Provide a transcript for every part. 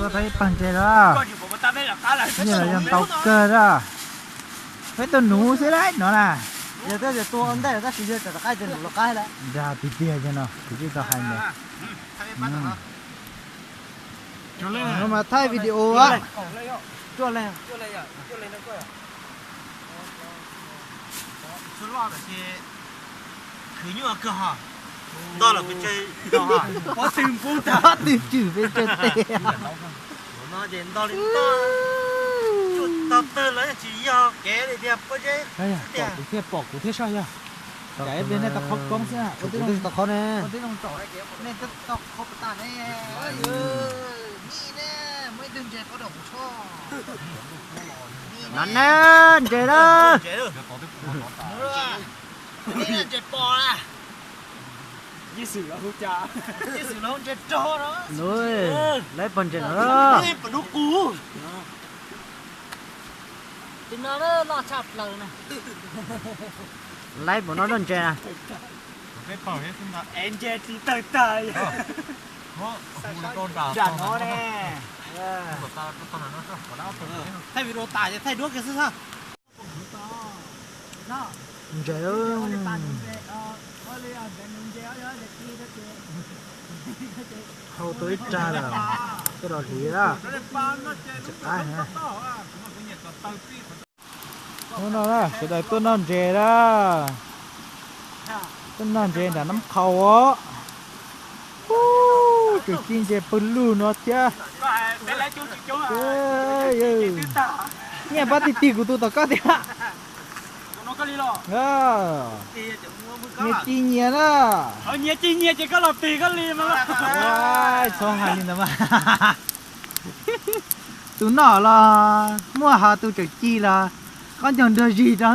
Peb pawg ntses lawm. Nyiaj los yog ntau kawg lawm. Peb tuaj nuv xwb lawm no na. Yog tab sis yog tsam rov qab ces nuv los qab lawm. Dag tiag tiag no kuv twb tau hais ntawd. No mas thaij video. Khwv nyuaj kawg ho. Ntog los pes tsawg, pob tw npub tag, pob tw tswm pes tsawg tes. No ces ntog li ntog, tsuj tog tawg los yeej tsis yog kev li tiag pob zeb. Pom kuv thiaj, pom kuv thiaj soj yog. Cas ib pliag nej tau qhov koob xwb, ua tib zoo tau qhov ne, ua tib zoo tsom, nej twb tau qhov puas tag ne. Nij ne, muaj ib tug ntses qhov rau kuv tsho. No ne, ntses na. Ntses pom na. Ntses rog no. Lawv pawg ntses no. Tim no loj tshaj plaws na. Laib pom no loj ntses na. Es ntses tsis tawg tag. Nram no ne. Thaij video tas ces thaij duab kiag xwb xwb. Ntses, hau tau ib rag lawm, tuaj los hliv, tsis qab. Hnub no sawv daws tuaj noj ntses na, tuaj noj ntses nram Nab Qhaus os. Ub, tseem ci ntses pawg lug no thiab. Nyiaj pab tig tig kuv tus tom koj thiab. Nyias ci nyias na. Txhob hais li ntawd mas. Tus noj los muaj, ho tus tseem ci los khaub ncaws nrog zig rau.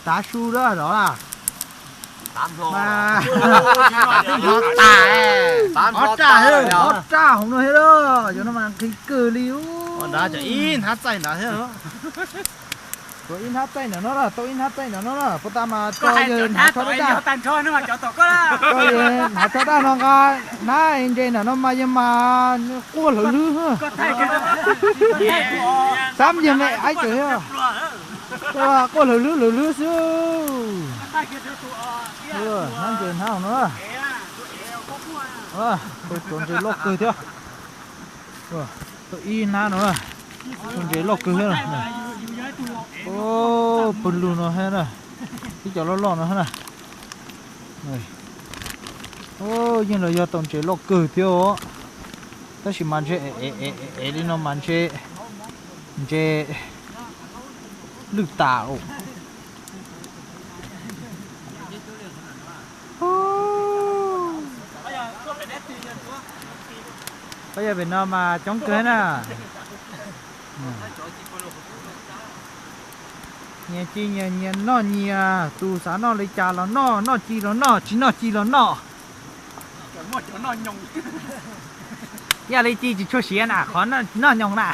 Tav su lawm los. Ob raj, ob raj hauv no thiab los, cov no mas nqhis kawg li. Ib hnab txaij ntawd thiab. Tau ib hnab txaij ntawm no na, tau ib hnab txaij ntawm no na, puas tas mas tso yawg hnav tsho dab daj. Tso yawg hnav tsho daj no nqa hnab ntses ntawm no mas yawg mas quaj lawv lwb. Xab yawg me aib tseem thiab. Quaj lawv lwb lawv lwb xwb. Hnab ntses hnab no. Tau cov ntses loj kawg thiab. Tau ib hnab no, tus ntses loj kawg thiab. Pawg lug no thiab na, ib co loj loj no thiab na. Yeej los yog tau ntses loj kawg thiab os. Tab sis mas ntses ev ev li no mas ntses, ntses lwj tas os. Pab yog pem no mas coob kawg na. Nyias ci nyias, nyias noj nyias, tus xav noj li cas los noj, noj ci los noj, tsis noj ci los noj. Yog li ci tsis tshua siav na, qhov noj nyoos na.